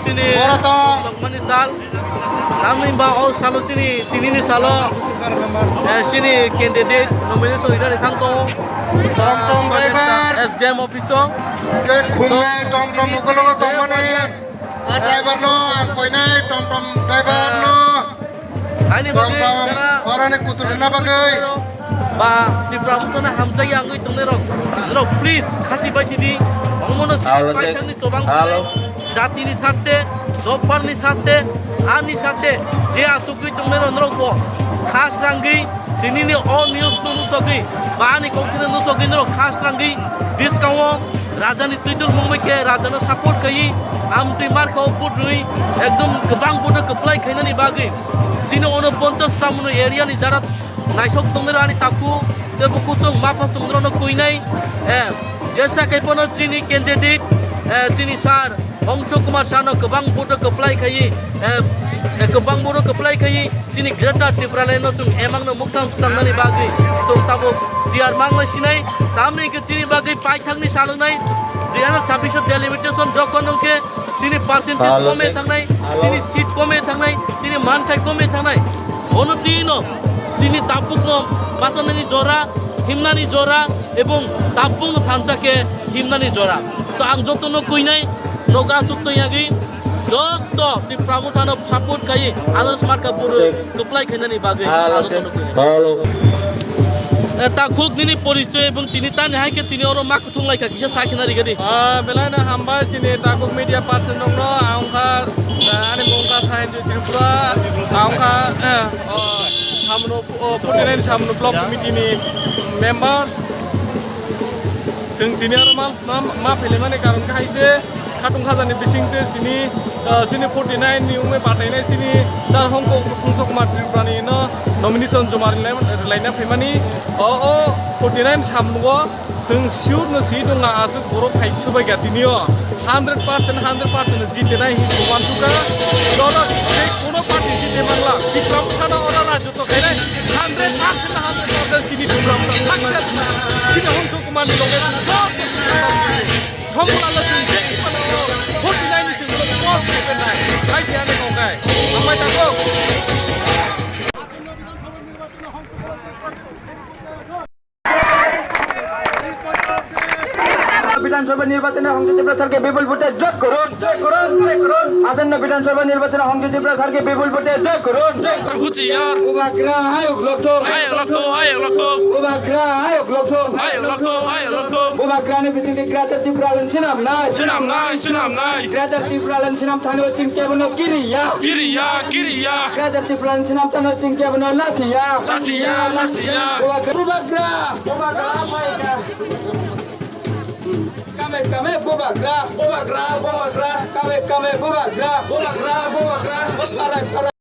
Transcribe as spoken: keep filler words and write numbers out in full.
Chini oro tong. Tongmani sal. Tamni ba o salo chini, tinini salo, eh, chini candidate nomination rinani thang tongo. Tom tom driver. S D M office o. Je khungnai tom tom ukologo tongmani. A driver no, ang koinai tom tom driver no. Ani bagwi tongtong, jara oroni kuturina bagwi. Ba Tipra Mothano hamjagwi wngwi tongnai rok, norok please khasi bai sidi, omono sidi. Alo, check. Paithakni chobang. Alo. Sidi, jatini sarte, dopharni sarte, ani sarte, je asugwi tongnai rok norok bo khas rangwi, tinini o news no nusogwi, ba ani kok thani nusogwi norok khas rangwi, bwskango Rajani twidul mungbai khe Rajano support khaiwi, amtwi markha o vote rwi, ekdom kwbang vote o kwplai khainani bagwi. Chini ono ponchas Samunu area ni jara naisok tongnai ani taku tei bukhusong mapha songrano kuinai, eh, jesa kaiphano chini candidate, eh, chini sir Hongso Kumar sano kwbang vote o kwplai khaiwi, eh, eh, kwbang vote o kwplai khaiwi chini Greater Tipraland no chwng emang no muktham swnamnani bagwi chwng tabuk tiyar manglai sinai, tamni hwnkhe chini bagwi paithakni salwngnai dui hazar chabbish o delimitation jokhon hwnkhe chini percentage kome thangnai, chini seat kome thangnai, chini manthai kome thangnai. Bono twi no chini tabukno bachanani jora, himnani jora, ebong tabukno thansa khe himnani jora. To ang jotono kuinai nogo achuk tong yagwi, joto Tipra Mothano support khaiwi Anas Marka buru kwplai khainani bagwi ang jotono kuinai. Eh, takhuk nini porichoy ebong tini tani hai khe tini oro ma kuthung lai kha kisa sa khina rigadi. Ah, belai no hambai chini takhuk media person rokno, ang kha, eh, ani mung kha Sainjit Tripura, ang kha, eh, oh, Samno, oh, forty nine Samno Block Committee ni member. Chwng tini oro ma, ma, ma phailaimani karon khe hai se, khatung khajani bisingtwi chini, ah, chini forty nine ni wngwi batainai chini Sir Hongko Hongso Kumar Tripura ni no nomination joma rilai, rilaina phaimani. O, o forty nine Samno o chwng sure no si tongla, aswk borok phai subai kha tini o hundred percent, hundred percent jitenai hinwi uansukha. Oro je kono party jite mangla, Tipra Mothano oro rajotw khainai hundred percent, hundred percent chini Tipra Motha success. Chini Hongso Kumar ni loge joto Sombolalo chwng je phano forty nine ni chwng post khe nai. Hai se ani kok kai. Hambai tako. বিধানসভা নির্বাচনে হংস ত্রিপুরা স্যারকে বিপুল ভোটে জয় করুন, জয় করুন, জয় করুন। আসন্ন বিধানসভা নির্বাচনে হংস ত্রিপুরা স্যারকে বিপুল ভোটে জয় করুন, জয় করুন। হুঁশিয়ার। Bubagra ayok lokthong. Ayok lokthong, ayok lokthong. Bubagra ayok lokthong. Ayok lokthong, ayok lokthong. Bubagrani bisingtwi Greater Tipraland swnam nai. Swnam nai, swnam nai. Greater Tipraland swnam thani o chwng kebono kiriya. Kiriya, kiriya. Greater Tipraland swnam thani o chwng kebono lathiya. Lathiya, lathiya. Bubagra. Bubagra. Bubagra. Kame kame bubagra. Bubagra, bubagra. Kame kame bubagra. Bubagra, bubagra. Parai parai.